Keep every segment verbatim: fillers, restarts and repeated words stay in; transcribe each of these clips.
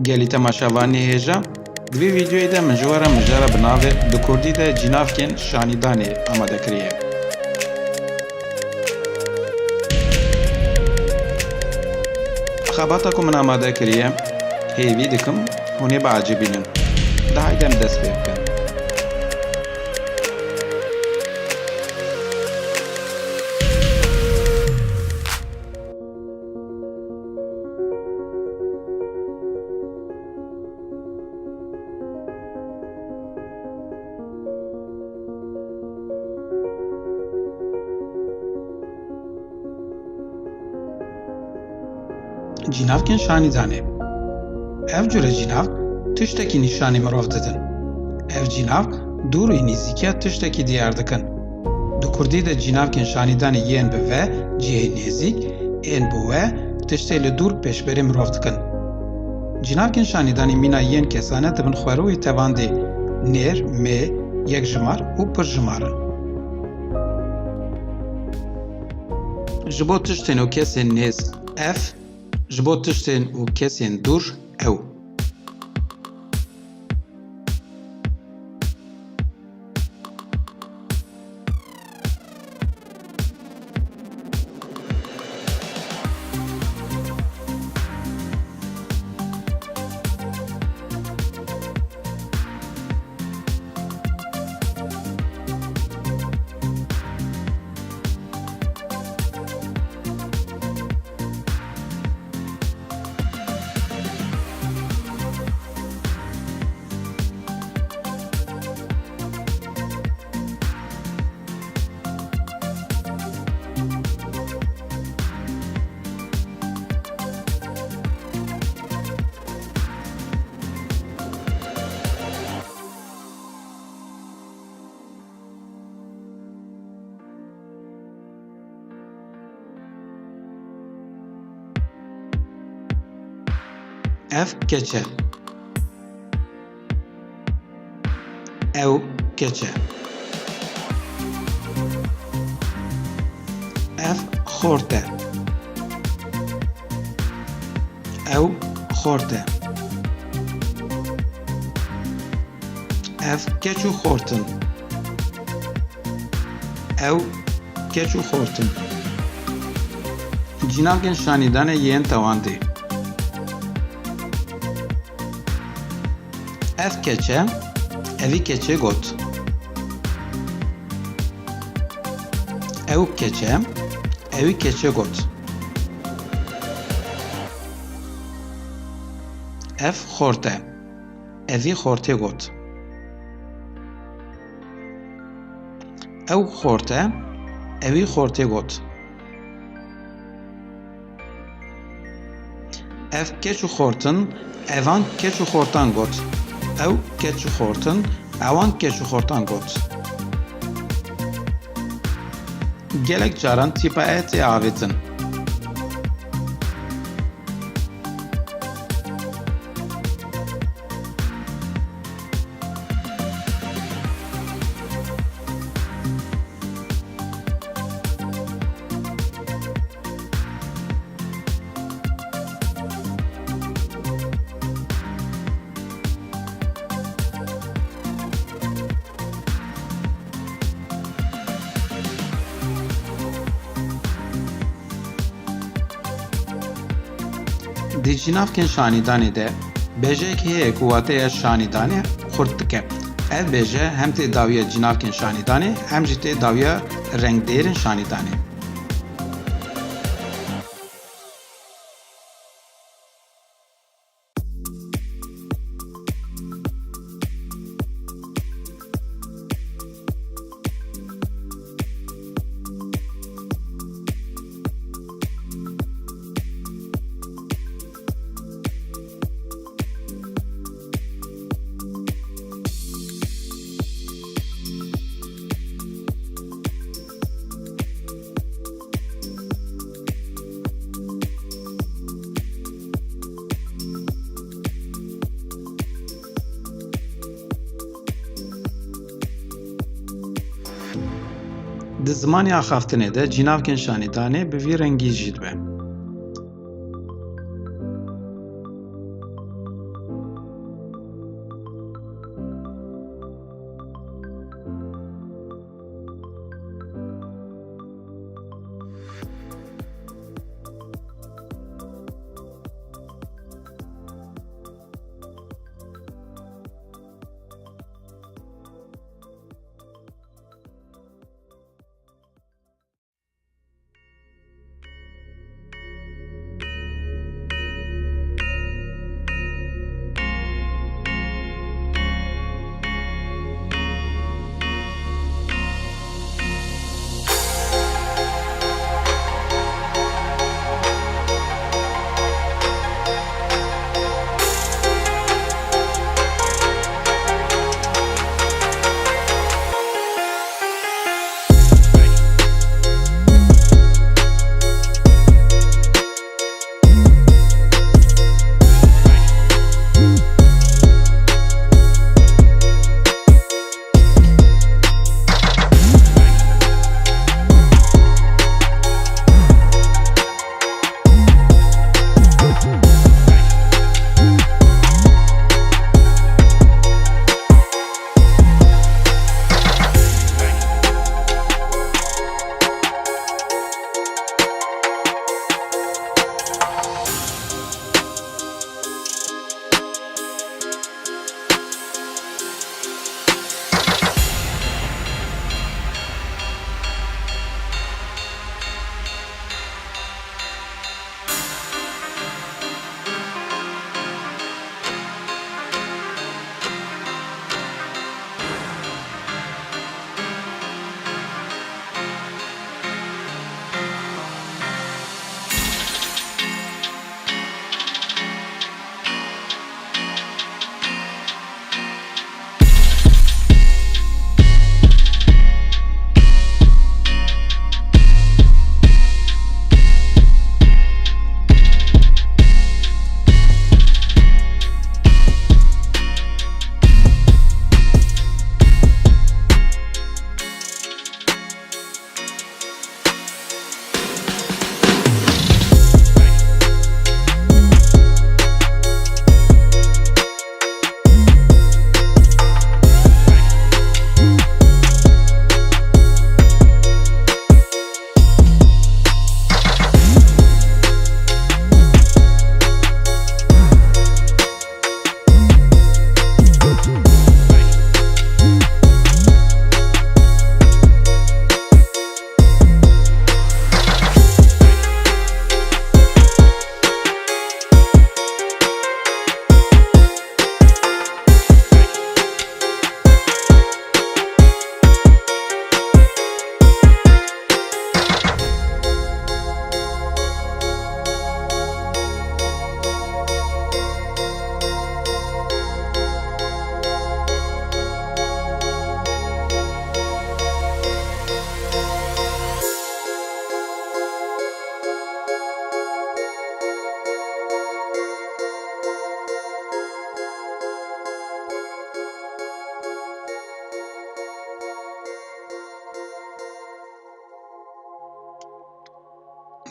Gelî temaşevanê hêja, di vê vîdeoyê de min ji we re mijara bi navê Di Kurdî de cînavkên şanîdanê amade kiriye. Xebata ku min amade kiriye, hêvî dikim hûn ê biecibînin. De haydi em dest pê bikin. Cînavkên şanîdanê. Ev cure cînavk tiştekî nîşanî mirov didin. Ev cînavk dûr û nêzîkiya tiştekî diyar dikin. Di kurdî de cînavkên şanîdanê yên bi ve cihê nêzîk, ên bi we tiştê li dûr pêşberî mirov dikin. Cînavkên şanîdanê mîna yên kesane di bin xwerûyê tevandê nêr, mê, yekjimar û pirjimar in. Ji bo tiştên û kesên nêz, ev, ji bo tiştên û kesên dûr, ew. Ev keç e. Ew keç e. Ev xort e. Ew xort e. Ev keç û xort in. Ew keç û xort in. Cînavkên şanîdanê yên tewandê. Ev keç e, evî keçê got. Ew keç e, ewî keçê got. Ev xort e, evî xortê got. Ew xort e, ewî xortê got. Ev keç û xort in, evan keç û xortan got. Ew keç û xort in, ewan keç û xortan got. Gelek caran tîpa e tê avêtin. Di cînavkên şanîdanê de bêjeyek heye ku wateya şanîdanê xurt dike. Ev bêje hem tê dawiya cînavkên şanîdanê hem jî tê dawiya rengdêrên şanîdanê. Di zimanê axaftinê de cînavkên şanîdanê bi vî rengî jî dibe.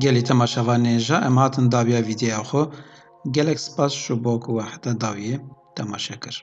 Gelî temaşevanên hêja, em hatin dawiya vîdeoya xwe. Gelek spas ji bo ku we heta dawiyê temaşe kir.